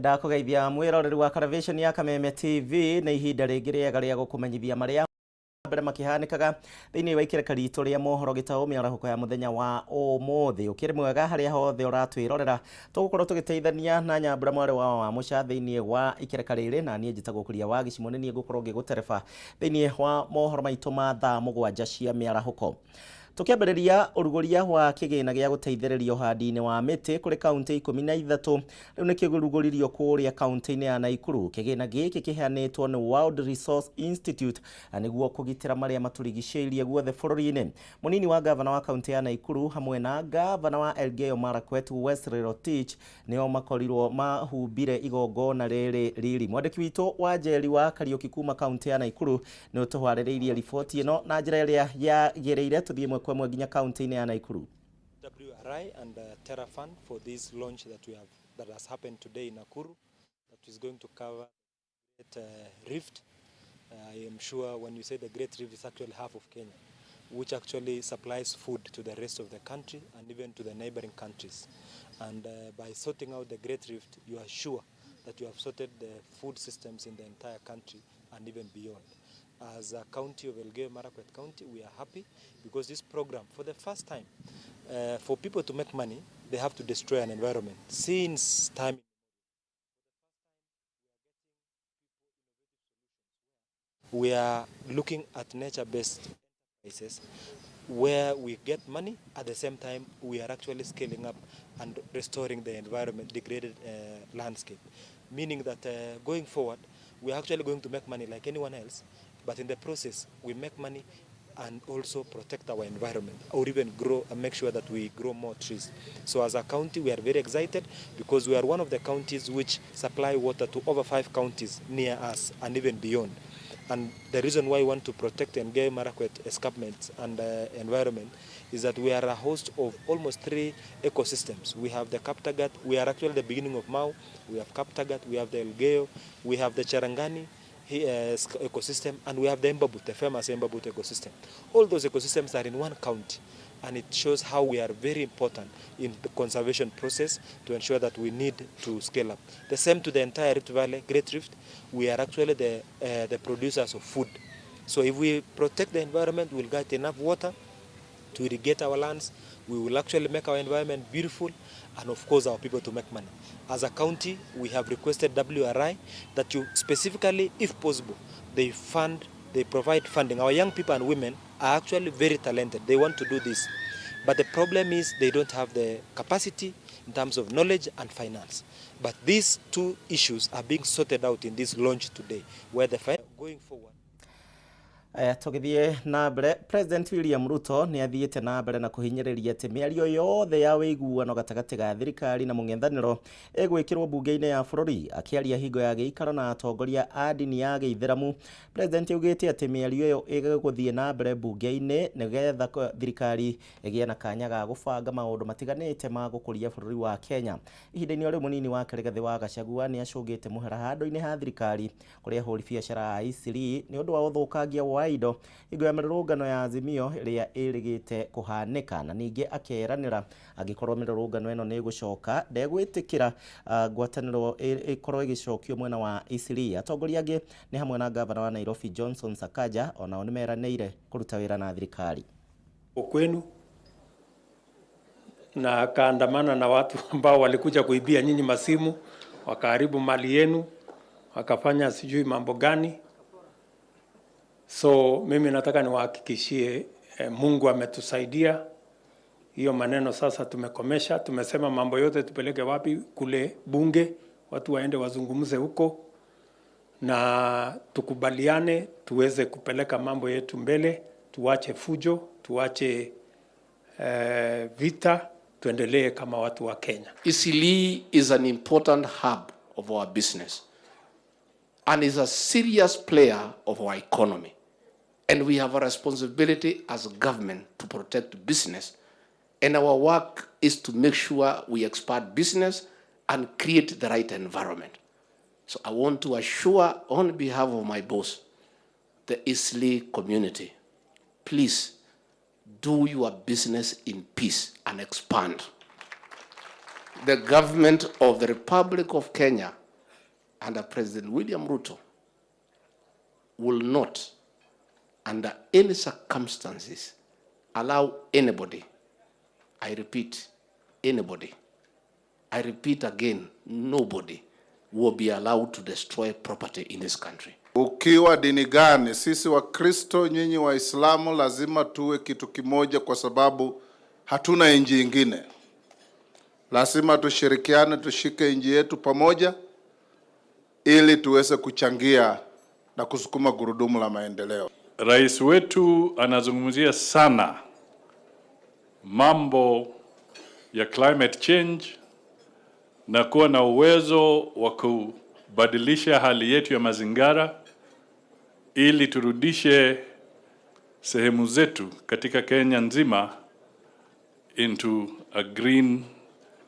Ndakugeithia mwiroreri wa television ya Kameme TV. Nĩ ihinda rĩngĩ rĩega rĩa gũkũmenyithia marĩa mbere makĩhanĩkaga thĩinĩ wa ikereka ritũ rĩa mohoro gĩtaũ mĩarahũko ya mũthenya wa ũmũthĩ. Ũkĩrĩ mwega harĩa hothe ũratwĩrorera. Tũgũkorwo tũgĩteithania na Nyambura mwarĩ wa Wamũca thĩinĩ wa ikereka rĩrĩ, na niĩ njĩtagwo Kuria wa Gĩcimo, nĩ niĩ ngũkorwo ngĩgũtereba thĩinĩ wa mohoro maitũ ma thaa 7 cia mĩarahũko. Tũkĩambĩrĩria, ũrugũria wa kĩgĩna gĩa gũteithĩrĩria ũhandi-inĩ wa mĩtĩ kũrĩ kaunti 13 rĩu nĩ kĩrugũririo kũrĩa kaunti-inĩ ya Naikuru. Kĩgĩna gĩkĩ kĩheanĩtwo nĩ World Resource Institute na nĩguo kũgitĩra marĩa matũrigicĩirie guothe bũrũri-inĩ. Mũnini wa gavana wa kaunti ya Naikuru hamwe na gavana wa Elgeyo Marakwet Wesley Rotich nĩo makorirwo mahumbire igongona rĩrĩ riri. Mwandĩki witũ wa Njeri wa Kariũki kuma kaunti ya Naikuru nĩ ũtũharĩrĩirie riboti ĩno na njĩra ĩrĩa yagĩrĩire. Tũthiĩ ĩmwe kwa ĩmwe nginya kaunti-inĩ ya Naikuru. WRI and Terra Fund for this launch that we have that has happened today in Nakuru, that is going to cover Great Rift. I am sure when you say the Great Rift, it's actually half of Kenya, which actually supplies food to the rest of the country and even to the neighboring countries. And by sorting out the Great Rift, you are sure that you have sorted the food systems in the entire country and even beyond. As a county of Elgeyo Marakwet County, we are happy because this program, for the first time, for people to make money, they have to destroy an environment. Since time we are looking at nature-based enterprises where we get money. At the same time, we are actually scaling up and restoring the environment, degraded landscape. Meaning that going forward, we are actually going to make money like anyone else, but in the process, we make money and also protect our environment, or even grow and make sure that we grow more trees. So as a county, we are very excited because we are one of the counties which supply water to over 5 counties near us and even beyond. And the reason why we want to protect Elgeyo Marakwet escarpment and environment is that we are a host of almost 3 ecosystems. We have the Kaptagat, we are actually the beginning of Mau, we have Kaptagat, we have the Elgeyo, we have the Cherangani ecosystem, and we have the Embobut, the famous Embobut ecosystem. All those ecosystems are in one county, and it shows how we are very important in the conservation process to ensure that we need to scale up. The same to the entire Rift Valley, Great Rift, we are actually the producers of food. So if we protect the environment, we'll get enough water to irrigate our lands, we will actually make our environment beautiful, and of course our people to make money. As a county, we have requested WRI that you specifically, if possible, they provide funding. Our young people and women are actually very talented. They want to do this. But the problem is they don't have the capacity in terms of knowledge and finance. But these two issues are being sorted out in this launch today, where the going forward. Tũgĩthiĩ na mbere, President William Ruto nĩ athiĩte na mbere na kũhinyĩrĩria atĩ mĩario yothe ya ũiguano gatagatĩ ga thirikari na mũng'ethanĩro ĩgwĩkĩrwo mbunge-inĩ ya bũrũri. Akĩaria hingo ya gĩikaro na atongoria a ndini ya gĩithĩramu, President augĩte atĩ mĩario ĩyo ĩgũthiĩ na mbere mbunge-inĩ nĩgetha thirikari ĩgĩe na kanya ga gũbanga maũndũ matiganĩte ma gũkũria bũrũri wa Kenya. Ihinda-inĩ o rĩu, mũnini wake Rigathĩ wa Gachagua nĩ acũngĩte mũhera handũ-inĩ ha thirikari kũrĩ ahũri biacara a Eastleigh nĩ ũndũ wa ũthũkangia wa indo hingo ya mĩrũrũngano ya Azimio ĩrĩa ĩrĩgĩte kũhanĩka, na ningĩ akeranĩra angĩkorwo mĩrũrũngano ĩno nĩ ĩgũcoka ndegwĩtĩkĩra ngwatanĩro ĩkorwo ĩgĩcokio mwena wa Eastleigh. Atongoria angĩ nĩ hamwe na gavana wa Nairobi Johnson Sakaja onao nĩ meranĩire kũruta wĩra na thirikari. Kwenu na akaandamana na watu ambao walikuja kuibia nyinyi masimu, wakaharibu mali yenu, wakafanya sijui mambo gani. So mimi nataka niwahakikishie Mungu ametusaidia. Hiyo maneno sasa tumekomesha. Tumesema mambo yote tupeleke wapi? Kule bunge, watu waende wazungumze huko na tukubaliane, tuweze kupeleka mambo yetu mbele, tuache fujo, tuache vita, tuendelee kama watu wa Kenya. Eastleigh is an important hub of our business and is a serious player of our economy. And we have a responsibility as a government to protect business. And our work is to make sure we expand business and create the right environment. So I want to assure, on behalf of my boss, the Eastleigh community, please do your business in peace and expand. The government of the Republic of Kenya under President William Ruto will not, under any circumstances, allow anybody, I repeat, anybody, I repeat again, nobody will be allowed to destroy property in this country. Ukiwa dini gani, sisi Wakristo, nyinyi Waislamu, lazima tuwe kitu kimoja, kwa sababu hatuna nchi ingine. Lazima tushirikiane, tushike nchi yetu pamoja, ili tuweze kuchangia na kusukuma gurudumu la maendeleo. Rais wetu anazungumzia sana mambo ya climate change na kuwa na uwezo wa kubadilisha hali yetu ya mazingira ili turudishe sehemu zetu katika Kenya nzima into a green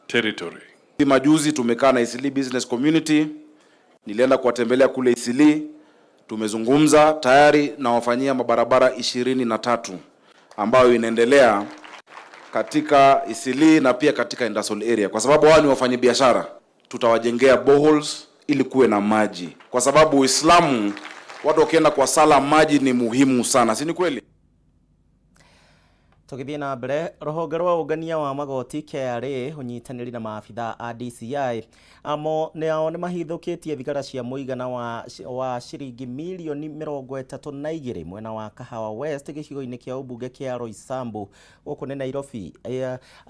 territory. Majuzi tumekaa na Eastleigh Business Community, nilienda kuwatembelea kule Eastleigh, tumezungumza tayari na wafanyia mabarabara 23 ambayo inaendelea katika Eastleigh na pia katika industrial area, kwa sababu wao ni wafanyabiashara. Tutawajengea boreholes ili kuwe na maji, kwa sababu Uislamu, watu wakienda kwa sala, maji ni muhimu sana, si ni kweli? Tũgĩthiĩ na mbere, rũhonge rwa ũngania wa magoti KRA ũnyitanĩri na maabitha a DCI amo nao nĩ mahithũkĩtie thigara cia mũigana wa ciringi mirioni 32 mwena wa Kahawa West gĩcigo-inĩ kĩa ũmbunge kĩa Roysambu gũkũ nĩ Nairobi.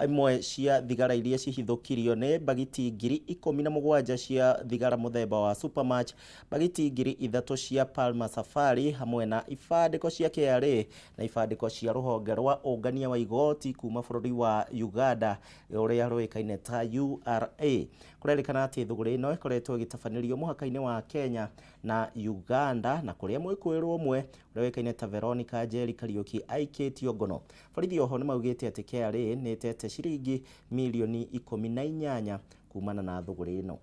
Imwe cia thigara iria cihithũkirio nĩ bagiti 17,000 cia thigara mũthemba wa Supermatch, bagiti 3,000 cia Palma Safari hamwe na ibandĩko cia KRA na ibandĩko cia rũhonge rwa ũngania wa igoti kuma bũrũri wa Uganda ũrĩa rũĩkaine ta URA. Kũrerĩkana atĩ thũgũrĩ ĩno ĩkoretwo ĩgĩtabanĩrio mũhaka-inĩ wa Kenya na Uganda na kũrĩa mwĩkũĩrwo ũmwe ũrĩa ũĩkaine ta Veronica Njeri Kariuki aikĩtio ngono. Borithi oho nĩ maugĩte atĩ KRA nĩ ĩtete ciringi mirioni 18 kumana na thũgũrĩ ĩno.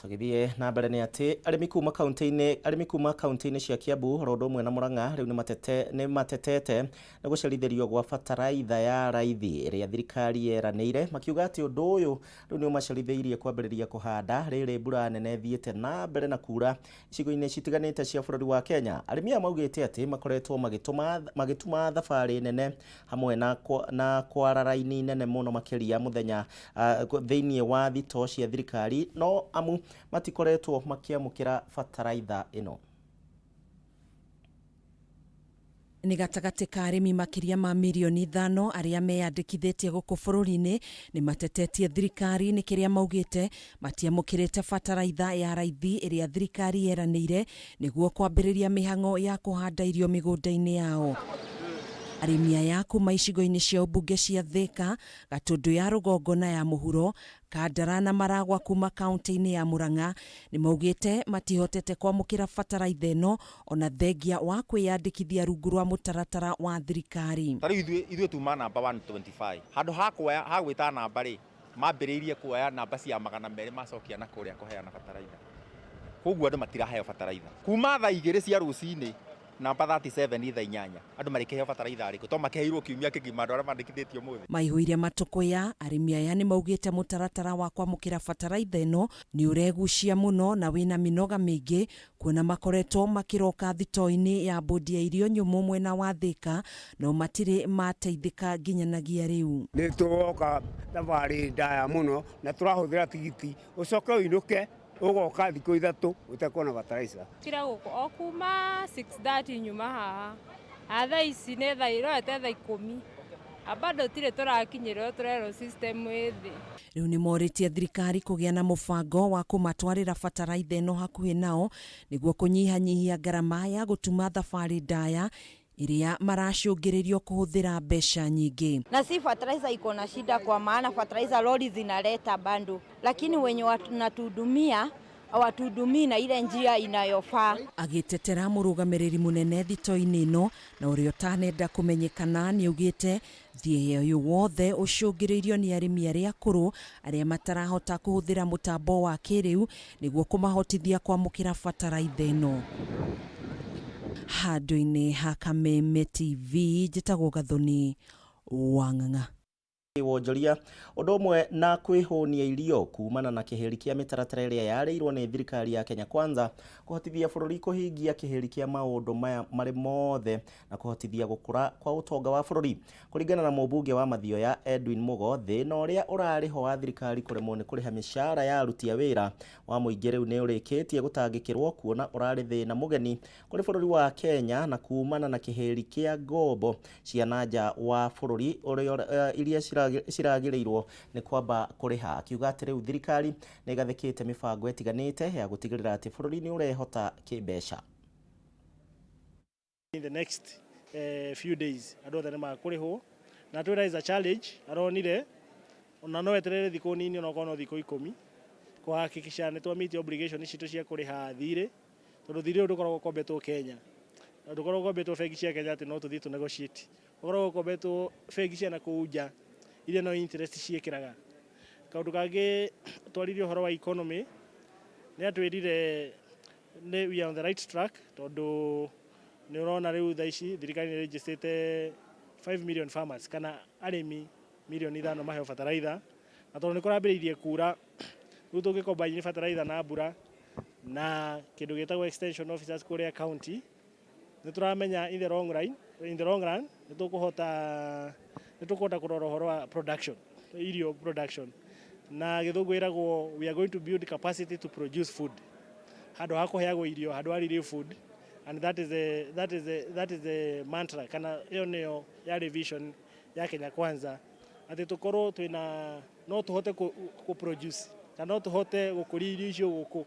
Tũgĩthiĩ na mbere nĩ atĩ arĩmi kuma kaunti-inĩ cia Kiambu oro ũndũ ũmwe na Murang'a rĩu nĩ matetete nĩ gũcerithĩrio gwa bataraitha ya raithi ĩrĩa thirikari yeranĩire, makiuga atĩ ũndũ ũyũ rĩu nĩ ũmacerithĩirie kwambĩrĩria kũhanda rĩrĩ mbura nene ĩthiĩte na mbere na kura icigo-inĩ citiganĩte cia bũrũri wa Kenya. Arĩmi aya maugĩte atĩ makoretwo magĩtuma thabarĩ nene hamwe na kwara raini nene mũno makĩria mũthenya thĩinĩ wa thitoo cia thirikari, no amu matikoretwo makĩamũkĩra bataraitha ĩno. Nĩ gatagatĩ ka arĩmi makĩria ma mirioni 5 arĩa meyandĩkithĩtie gũkũ bũrũri-inĩ nĩ matetetie thirikari nĩ kĩrĩa maugĩte matiamũkĩrĩte bataraitha ya raithi ĩrĩa thirikari yeranĩire nĩguo kwambĩrĩria mĩhang'o ya kũhanda irio mĩgũnda-inĩ yao. Arĩmi aya kuma icigo-inĩ cia ũmbunge cia Thika, Gatũndũ ya rũgongo na ya mũhuro, Kandara na Maragwa kuma kaunti-inĩ ya Murang'a nĩ maugĩte matihotete kwamũkĩra bataraitha ĩno ona thengia wa kwĩyandĩkithia rungu rwa mũtaratara wa thirikari. Ta rĩu ithuĩ tuma namba 125 handũ ha kuoya ha gwĩta namba rĩ, mambĩrĩirie kuoya namba cia 200 macokia na kũrĩa kũheana bataraitha, koguo andũ matiraheo bataraitha kuma thaa 2 cia rũcinĩ, namba 37 thaa 8 andũ marĩkĩheo bataraitha arĩkũ to makĩheirwo kiumia kĩgima andũ arĩa mandĩkithĩtio ũmũthĩ. Maihũire matũkũya, arĩmi aya nĩ maugĩte mũtaratara wa kwamũkĩra bataraitha ĩno nĩ ũregucia mũno na wĩna mĩnoga mĩingĩ, kuona makoretwo makĩroka thitoo-inĩ ya bodi ya irio nyũmũ mwena wa Thika no matirĩ mateithĩka nginyanagia rĩu. Nĩ tũroka thabarĩ ndaya mũno na tũrahũthĩra tigiti, ũcoke ũinũke ũgoka thikũ 3 ũtekuona bataraitha. Kira gũkũ o kuma 6:30 nyuma haha, a thaa ici nĩ thaa irorete thaa 10, a bado tirĩ tũrakinyĩrwo, tũrerwo system ĩ thĩ. Rĩu nĩ morĩtie thirikari kũgĩa na mũbango wa kũmatwarĩra bataraitha ĩno hakuhĩ nao nĩguo kũnyihanyihia ngarama ya gũtuma thabarĩ ndaya ĩrĩa maracũngĩrĩrio kũhũthĩra mbeca nyingĩ. Na si fertilizer iko na shida, kwa maana fertilizer lori zinaleta bando, lakini wenye wanatuhudumia hawatuhudumii na ile njia inayofaa. Agĩtetera mũrũgamĩrĩri mũnene thito-inĩ ĩno na ũrĩa ũtanenda kũmenyekana nĩ augĩte thiĩ ũyũ wothe ũcũngĩrĩirio nĩ arĩmi arĩa akũrũ arĩa matarahota kũhũthĩra mũtambo wa kĩrĩu nĩguo kũmahotithia kwamũkĩra bataraitha ĩno. Handũ-inĩ ha Kameme TV, njĩtagwo Gathoni Wang'ang'a. Wonjoria ũndũ ũmwe na kwĩhũnia irio kumana na kĩhĩri kĩa mĩtaratara ĩrĩa yarĩirwo nĩ thirikari ya Kenya Kwanza kũhotithia bũrũri kũhingia kĩhĩri kĩa maũndũ maya marĩ mothe na kũhotithia gũkũra kwa ũtonga wa bũrũri. Kũringana na mũmbunge wa Mathioya Edwin Mugo, thĩna ũrĩa ũrarĩ ho wa thirikari kũremwo nĩ kũrĩha mĩcara ya aruti a wĩra wa mũingĩ rĩu nĩ ũrĩkĩtie gũtangĩkĩrwo, kuona ũrarĩ thĩna mũgeni kũrĩ bũrũri wa Kenya na kumana na kĩhĩri kĩa ngombo cia na nja wa bũrũri iria ciragĩrĩirwo nĩ kwamba kũrĩha. Akiuga atĩ rĩu thirikari nĩ ĩgathĩkĩte mĩbango ĩtiganĩte ya gũtigĩrĩra atĩ bũrũri nĩ ũrehota kĩmbeca. In the next few days andũ othe nĩ makũrĩhwo, na twĩra is a challenge aronire ona no eterere thikũ nini, onokorwo no thikũ 10 kũhakikisha nĩ twa meet obligation citũ cia kũrĩha thirĩ, tondũ thirĩ ũyũ ndũkoragwo ũkombetwo Kenya, ndũkoragwo ũkombetwo bengi cia Kenya atĩ no tũthiĩ tũ negotiate, ũkoragwo ũkombetwo bengi cia na kũu nja iria no interest ciĩkĩraga. Kaũndũ kangĩ twaririe ũhoro wa economy, nĩ atwĩrire nĩ we are on the right track, tondũ nĩ ũrona rĩu thaa ici thirikari nĩ registrĩte 5 million farmers kana arĩmi milioni 5 maheo bataraitha, na tondũ nĩ kũrambĩrĩirie kura rĩu tũngĩ combine bataraitha na mbura na kĩndũ gĩtagwo extension officers kũrĩa county, nĩ tũramenya in the long run, in the long run nĩ tũkũhota kũrora ũhoro wa production, irio production, na gĩthũngũ ĩragwo we are going to build capacity to produce food, handũ ha kũheagwo irio, handũ ha relief food, and that is the mantra, kana ĩyo nĩyo yarĩ vision ya Kenya Kwanza, atĩ tũkorwo twĩna no tũhote kũ produce kana no tũhote gũkũria irio icio gũkũ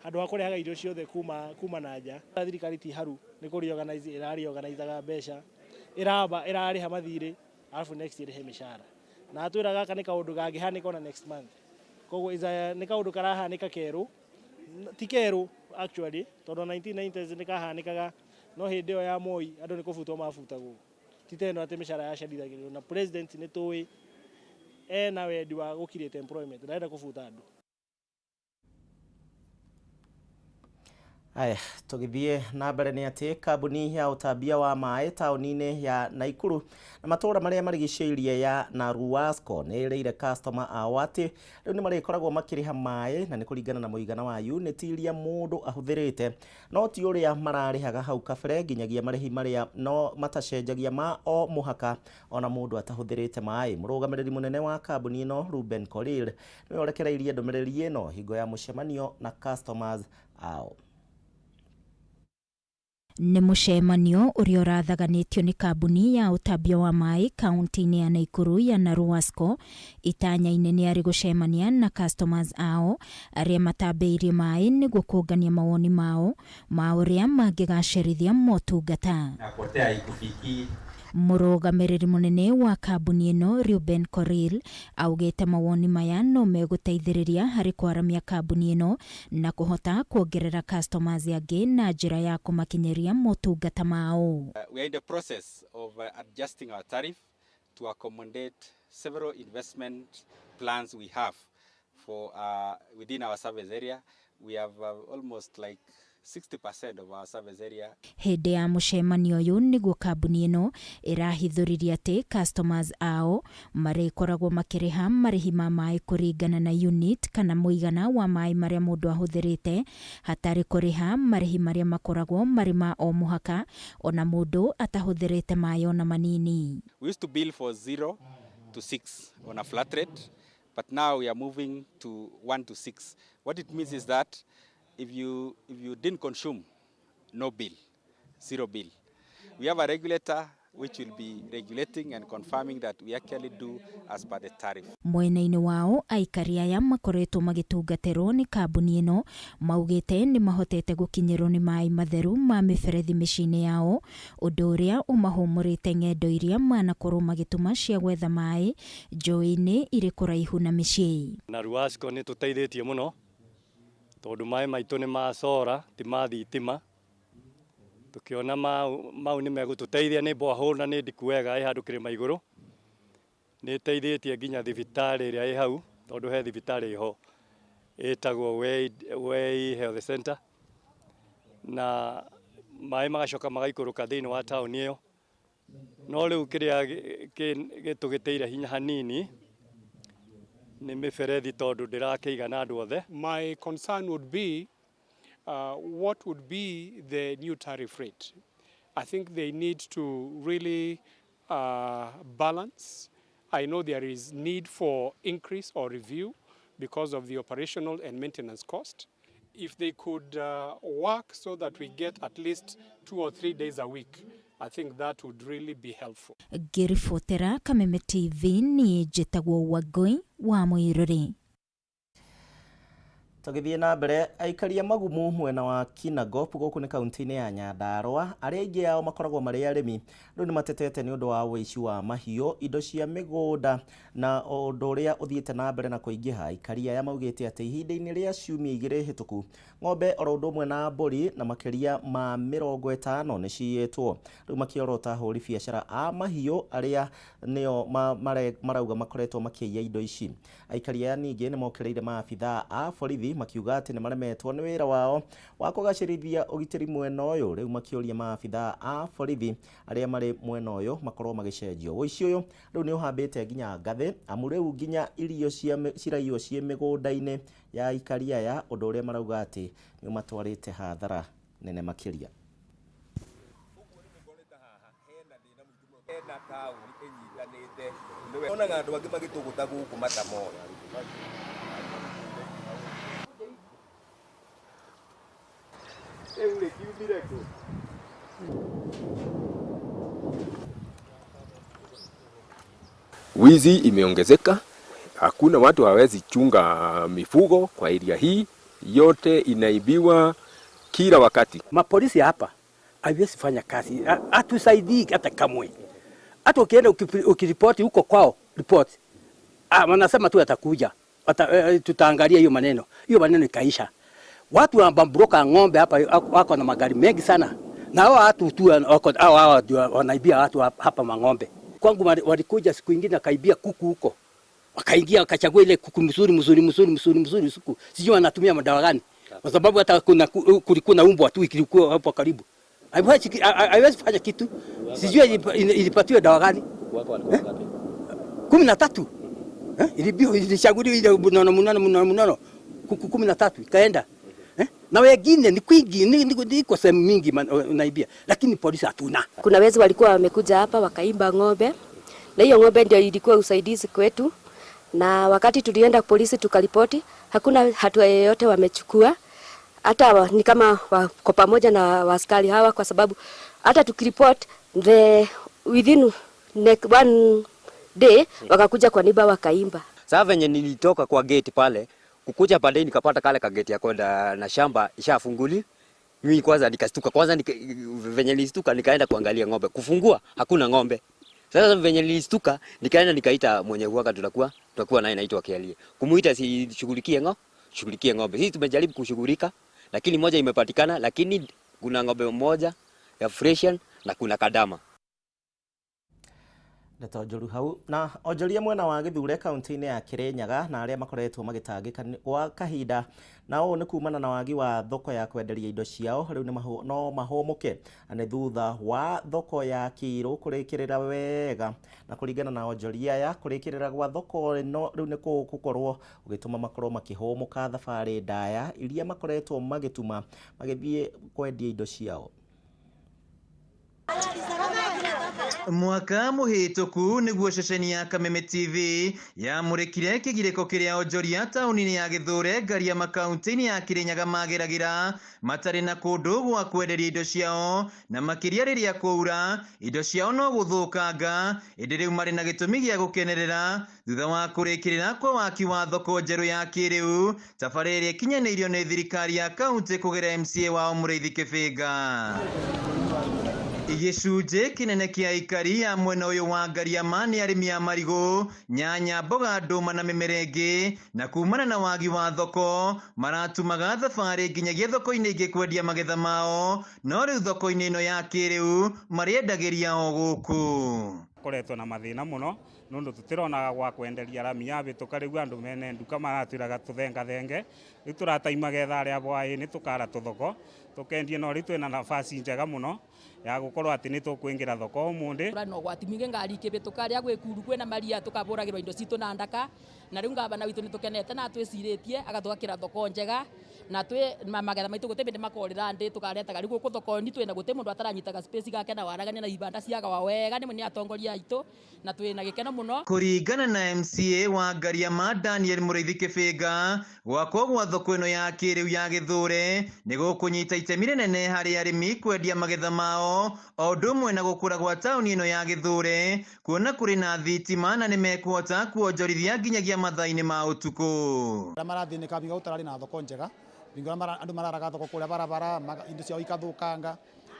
handũ ha kũrehaga irio ciothe kuma na nja. Thirikari ti haru nĩ kũ reorganize ĩrarĩ-organizaga mbeca, ĩramba ĩrarĩha mathirĩ alafu next year ĩrĩhe mĩcara, na atwĩra gaka nĩ kaũndũ kangĩhanĩka ona next month, koguo nĩ kaũndũ karahanĩka kerũ, ti kerũ actually, tondũ 1990s nĩ kahanĩkaga, no hĩndĩ ĩyo ya Moi andũ nĩ kũbutwo mabutagwo, ti ta ĩno atĩ mĩcara yacerithagĩrĩrio, na president nĩ tũĩ ena wendi wa gũ create employment, ndarenda kũbuta andũ. Aya, tũgĩthiĩ na mbere nĩ atĩ kambuni ya ũtambia wa maĩ taũni-inĩ ya Naikuru na matũũra marĩa marigicĩirie ya Naruasco nĩ ĩrĩire customer ao atĩ rĩu nĩ marĩkoragwo makĩrĩha maĩ na nĩ kũringana na mũigana wa unit iria mũndũ ahũthĩrĩte, no ti ũrĩa mararĩhaga hau kabere nginyagia marĩhi marĩa no matacenjagia ma o mũhaka ona mũndũ atahũthĩrĩte maĩ. Mũrũgamĩrĩri mũnene wa kambuni ĩno Ruben Korir nĩwe ũrekereirie ndũmĩrĩri ĩno hingo ya mũcemanio na customers ao. Nĩ mũcemanio ũrĩa ũrathaganĩtio nĩ kambuni ya ũtambia wa maĩ kaunti-inĩ ya Naikuru ya Naruasco. Itanya-inĩ nĩ arĩ gũcemania na customers ao arĩa matambĩirie maĩ nĩguo kũngania mawoni mao ma ũrĩa mangĩgacĩrithia motungata. Mũrũgamĩrĩri mũnene wa kambuni ĩno Ruben Korir augĩte mawoni maya no megũteithĩrĩria harĩ kwaramia kambuni ĩno na kũhota kuongerera customers angĩ na njĩra ya kũmakinyĩria motungata mao. We are in the process of adjusting our tariff to accommodate several investment plans we have for within our service area. We have almost like 60% of our service area. Hĩndĩ ya mũcemanio ũyũ nĩguo kambuni ĩno ĩrahithũririe atĩ customers ao marĩkoragwo makĩrĩha marĩhi ma maĩ kũringana na unit kana mũigana wa maĩ marĩa mũndũ ahũthĩrĩte, hatarĩ kũrĩha marĩhi marĩa makoragwo marĩ ma o mũhaka ona mũndũ atahũthĩrĩte maĩ ona manini. We used to bill for 0 to 6 on a flat rate, but now we are moving to 1 to 6. What it means is that if you didn't consume, no bill, zero bill. We have a regulator which will be regulating and confirming that we actually do as per the tariff. Mwena-inĩ wao aikari aya makoretwo magĩtungatĩrwo nĩ kambuni ĩno maugĩte nĩ mahotete gũkinyĩrwo nĩ maĩ matheru ma mĩberethi mĩciĩ-inĩ yao, ũndũ ũrĩa ũmahũmũrĩte ng'endo iria manakorwo magĩtũma cia gwetha maĩ njũĩ-inĩ irĩ kũraihu na mĩciĩ. Naruasco nĩ tũteithĩtie mũno tondũ maĩ maitũ nĩ ma sora ti ma thitima, tukiona mau nĩ megũtũteithia nĩ borehole na nĩ ndiku wega ĩ handũ kĩrĩma igũrũ, nĩ ĩteithĩtie nginya thibitarĩ ĩrĩa ĩ hau tondũ he thibitarĩ ĩho ĩtagwo Way Health Center, na Maĩ magacoka magaikũrũka thĩinĩ wa taũni ĩyo. No rĩu kĩrĩa gĩtũgĩtĩire hinya hanini nĩ mĩberethi tondũ ndĩrakĩigana andũ othe. My concern would be what would be the new tariff rate? I think they need to really balance. I know there is need for increase or review because of the operational and maintenance cost. If they could work so that we get at least 2 or 3 days a week, I think that would really be helpful. Ngĩribotera Kameme TV niĩ njĩtagwo Wangũi wa Mũirũrĩ. Tũgĩthiĩ na mbere, aikaria magumu mwena wa Kinangop gũkũ nĩ kaunti-inĩ ya Nyandarua, arĩa aingĩ ao makoragwo marĩ arĩmi, rĩu nĩ matetete nĩ ũndũ wa ũici wa mahiũ, indo cia mĩgũnda na ũndũ ũrĩa ũthiĩte na mbere na kũingĩha. Aikari aya maugĩte atĩ ihinda-inĩ rĩa ciumia 2 hĩtũku, ng'ombe oro ũndũ ũmwe na mbũri na makĩria ma 50 nĩ ciyĩtwo. Rĩu makĩorota ahũri biacara a mahiũ arĩa nĩo marauga makoretwo makĩiya indo ici. Aikari aya ningĩ nĩ mokĩrĩire maabithaa a borithi, makiuga atĩ nĩ maremetwo nĩ wĩra wao wa kũgacĩrithia ũgitĩri mwena ũyũ. Rĩu makĩũria maabithaa a borithi arĩa marĩ mwena ũyũ makorwo magĩcenjio. Ũici ũyũ rĩu nĩ ũhambĩte nginya ngathĩ, amu rĩu nginya irio ciraiywo ciĩ mĩgũnda-inĩ ya aikari aya, ũndũ ũrĩa marauga atĩ nĩ ũmatwarĩte hathara nene makĩria. Hena taũni ĩnyitanĩte onaga andũ angĩ magĩtũgũta gũkũ matamoĩ. Rĩu rĩ kiumire kũ? Wizi imeongezeka, hakuna watu hawezi chunga mifugo kwa area hii, yote inaibiwa kila wakati. Mapolisi hapa haiwezi fanya kazi, hatusaidii hata kamwe. Hata ukienda ukiripoti huko kwao, ripoti, wanasema tu atakuja, tutaangalia hiyo maneno. Hiyo maneno ikaisha. Watu wa mabroka ng'ombe hapa wako na magari mengi sana, na hao watu tu wako hao ndio wanaibia watu hapa mang'ombe. Kwangu walikuja siku ingine wakaibia kuku huko, wakaingia wakachagua ile kuku mzuri mzuri mzuri mzuri mzuri usiku, sijui wanatumia madawa gani, kwa sababu hata kuna kulikuwa na umbwa tu ilikuwa hapo karibu, haiwezi fanya kitu, sijui ilipatiwa dawa gani. 13, eh? Ilibio ilichaguliwa ile mnono mnono mnono mnono, kuku 13 ikaenda, eh? Na wengine ni kwingi, ni sehemu mingi unaibia, lakini polisi hatuna. Kuna wezi walikuwa wamekuja hapa wakaimba ng'ombe, na hiyo ng'ombe ndio ilikuwa usaidizi kwetu, na wakati tulienda polisi tukaripoti, hakuna hatua yoyote wamechukua. Hata ni kama wako pamoja na askari hawa, kwa sababu hata tukiripoti the within one day wakakuja kwa niba wakaimba. Sasa venye nilitoka kwa gate pale kukuja pale nikapata kale ka gate ya kwenda na shamba ishafunguli. Mimi kwanza nikastuka kwanza venye nilistuka nikaenda kuangalia ng'ombe. Kufungua hakuna ng'ombe. Sasa venye nilistuka nikaenda nikaita mwenye huaka tutakuwa naye naitwa Kialie. Kumuita si shughulikie shughulikie ng'ombe. Sisi tumejaribu kushughulika, lakini moja imepatikana, lakini kuna ng'ombe moja ya Fresian na kuna kadama. Ndeto njũru hau. Na onjoria mwena wa Gĩthure kaunti-inĩ ya Kĩrĩnyaga na arĩa makoretwo magĩtangĩka gwa kahinda, na ũũ nĩ kumana na wagi wa thoko ya kwenderia indo ciao, rĩu no mahũmũke na nĩ thutha wa thoko ya Kĩirũ kũrĩkĩrĩra wega. Na kũringana na onjoria aya, kũrĩkĩrĩra gwa thoko ĩno rĩu nĩ gũgũkorwo gũgĩtũma makorwo makĩhũmũka thabarĩ ndaya iria makoretwo magĩtuma magĩthiĩ kwendia indo ciao. Mwaka mũhĩtũku nĩguo ceceni ya Kameme TV yamũrĩkire kĩgirĩko kĩrĩa onjoria taũni-inĩ ya Gĩthũre Ngariama kaunti-inĩ ya Kĩrĩnyaga mageragĩra matarĩ na kũndũ gwa kwenderia indo ciao, na makĩria rĩrĩa kwaura indo ciao no gũthũkanga. Ĩndĩ rĩu marĩ na gĩtũmi gĩa gũkenerera thutha wa kũrĩkĩrĩra kwa waki wa thoko njerũ ya kĩrĩu, tabarĩra ĩrĩa ĩkinyanĩirio nĩ thirikari ya kaunti kũgerera MCA wao Mũrĩithi Kĩbĩnga. Gĩcunjĩ kĩnene kĩa aikari a mwena ũyũ wa Ngariama nĩ arĩmi a marigũ, nyanya, mboga, ndũma na mĩmera ĩngĩ, na kumana na wagi wa thoko maratumaga thabarĩ nginyagia thoko-inĩ ingĩ kwendia magetha mao, no rĩu thoko-inĩ ĩno ya kĩrĩu marĩendagĩria o gũkũ. Koretwo na mathĩna mũno Nundu tutironaga gwa kwenderia rami yabituka riu andu mene nduka maratwiraga tuthengathenge riu turataima getha aria bwaini tukara tuthoko tukendie no riu twina nafasi njega muno ya gukorwo ati ni tukwingira thoko umuthi. No gwati mingi ngari ikibituka ria gwikuru kwina maria tukaburagirwa indo citu na ndaka na riu ngavana witu ni tukenete na twiciritie agatwakira thoko njega na twi magetha maitu guti bindi makorira ndi tukaretaga riu guku thoko-ini twina guti mundu ataranyitaga space gake na waragania na ibanda ciagawa wega ni atongoria aitu na twina gikeno muno. Kuringana na MCA wa Ngariama Daniel Muriithi Kibinga, gwakwo gwa thoko ĩno ya kĩrĩu ya Gĩthũre nĩ gũkũnyita itemi rĩnene harĩ arĩmi kwendia magetha mao o ũndũ ũmwe na gũkũra gwa taũni ĩno ya Gĩthũre, kuona kũrĩ na thitima na nĩmekũhota kuonjorithia nginyagia mathaa-inĩ ma ũtukũ. Arĩa marathĩnĩka bingo gũtararĩ na thoko njega, bingo andũ mararaga thoko kũrĩa barabara, indo ciao ikathũkanga,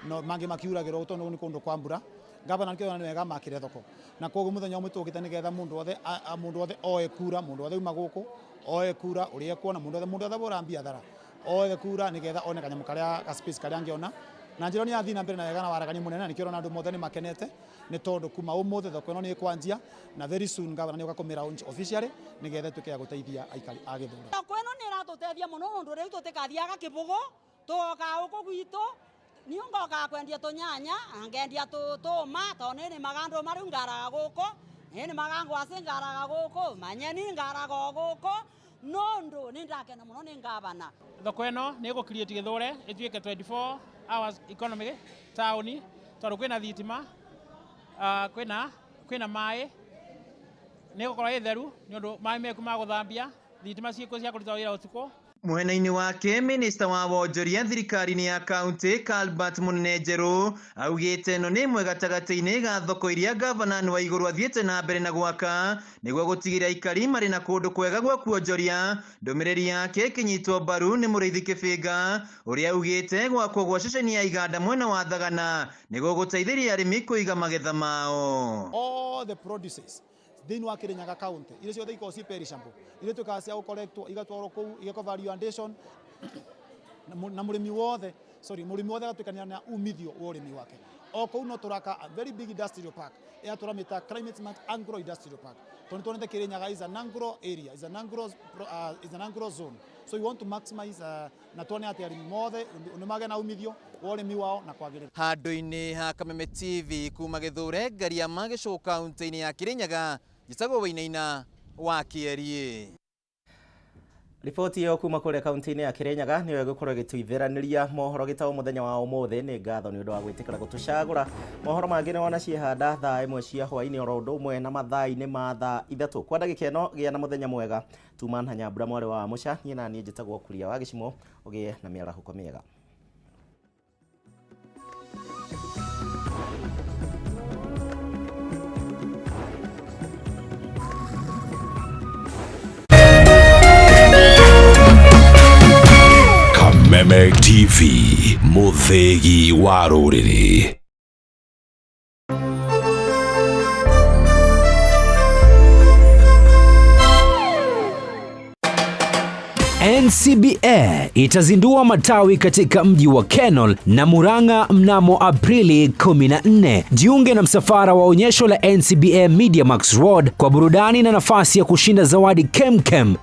no mangĩ makiuragĩrwo tondũ nĩ kũndũ kwa mbura. Gavana nikio nĩ wega makire thoko na koguo muthenya ũmwe tũkĩte nĩgetha mũndũ wothe oe kura, mũndũ wothe uma gũkũ oe kura ũrĩa ekuona, mũndũ wothe bũra biathara oe kura nĩgetha one kanyamũ karĩa ga space karĩa angĩona na njĩra nĩ yathiĩ na mbere na wega na waragania mũnene na nĩkĩo ũrona andũ mothe nĩ makenete nĩ tondũ kuma ũmũthĩ thoko ĩno nĩ ĩkwanjia na very soon gavana nĩ ũka kũmĩra launch officially nĩgetha ĩtuĩke ya gũteithia aikari a Gĩthũre. Thoko ĩno nĩ ĩratũteithia mũno ũndũ rĩu tũtikathiaga kĩbũgũ tũgokaga gũkũ gwitũ niyo ngokaga kwendia tunyanya ngendia tuma tondu nĩnĩmaga ndũma rĩu ngaraga gũkũ nĩnĩmaga ngwacĩ ngaraga gũkũ manyeni ngaraga o gũkũ nũndũ nĩndakena mũno nĩ ngavana. Thoko ĩno nĩ ĩgũ create Gĩthũre ĩtuĩke 24 hours economy taũni tondũ kwĩna thitima, kwĩna maĩ, nĩ ĩgũkorwo ĩ theru nĩ ũndũ maĩ meku ma gũthambia, thitima ciĩkuo cia kũruta wĩra ũtukũ. Mwena-inĩ wake minista wa wonjoria thirikari-inĩ ya kaunti Calbert Munene Njerũ augĩte ĩno nĩ ĩmwe gatagatĩ-inĩ ga thoko iria gavana wa igũrũ athiĩte na mbere na gwaka nĩguo gũtigĩrĩra aikari marĩ na kũndũ kwega gwa kuonjoria. Ndũmĩrĩri yake ĩkĩnyitwo mbaru nĩ Mũrĩithi Kĩbĩnga ũrĩa augĩte gwakwo gwa ceceni ya iganda mwena wa Thagana nĩguo gũteithĩrĩria arĩmi kũiga magetha mao. All the produces thĩinĩ wa Kirinyaga county iria ciothe ikoragwo ci perishable iria ituĩkaga cia gũcollectwo igatwarwo kũu igekwo value addition na mũrĩmi wothe mũrĩmi wothe agatuĩka nĩ umithio wa ũrĩmi wake. O kũu no tũraka a very big industrial park ĩrĩa tũramĩta Climate Smart Agro Industrial Park tondũ nĩtuonete Kirinyaga is an agro area, is an agro zone, so we want to maximize na tuone atĩ arĩmi mothe nĩ magĩa na umithio wa ũrĩmi wao na kwagĩrĩra. Handũ-inĩ ha Kameme TV kuma Gĩthũre Ngariama Gĩcũgũ kaunti-inĩ ya Kirinyaga, njĩtagwo Wainaina wa Kĩeriĩ. Riboti ĩyo kuma kũrĩa kaunti-inĩ ya Kirinyaga nĩyo ĩgũkorwo ĩgĩtũithĩranĩria mohoro gĩtaũ mũthenya wa ũmũthĩ. Nĩ ngatho nĩ ũndũ wa gwĩtĩkĩra gũtũcagũra. Mohoro mangĩ nĩ wona ciehanda thaa 1 cia hwaĩ-inĩ oro ũndũ ũmwe na mathaa-inĩ ma thaa 3. Kwa ndagĩka ĩno gĩa na mũthenya mwega. Tuma na Nyambura mwarĩ wa Mũca, niĩ na niĩ njĩtagwo Kuria wa Gĩcimo, ũgĩe na mĩarahũko mĩega. Kameme TV, mũthĩgi wa rũrĩrĩ. NCBA itazindua matawi katika mji wa Kenol na Murang'a mnamo Aprili 14. Jiunge na msafara wa onyesho la NCBA Media Max Road kwa burudani na nafasi ya kushinda zawadi kemkem.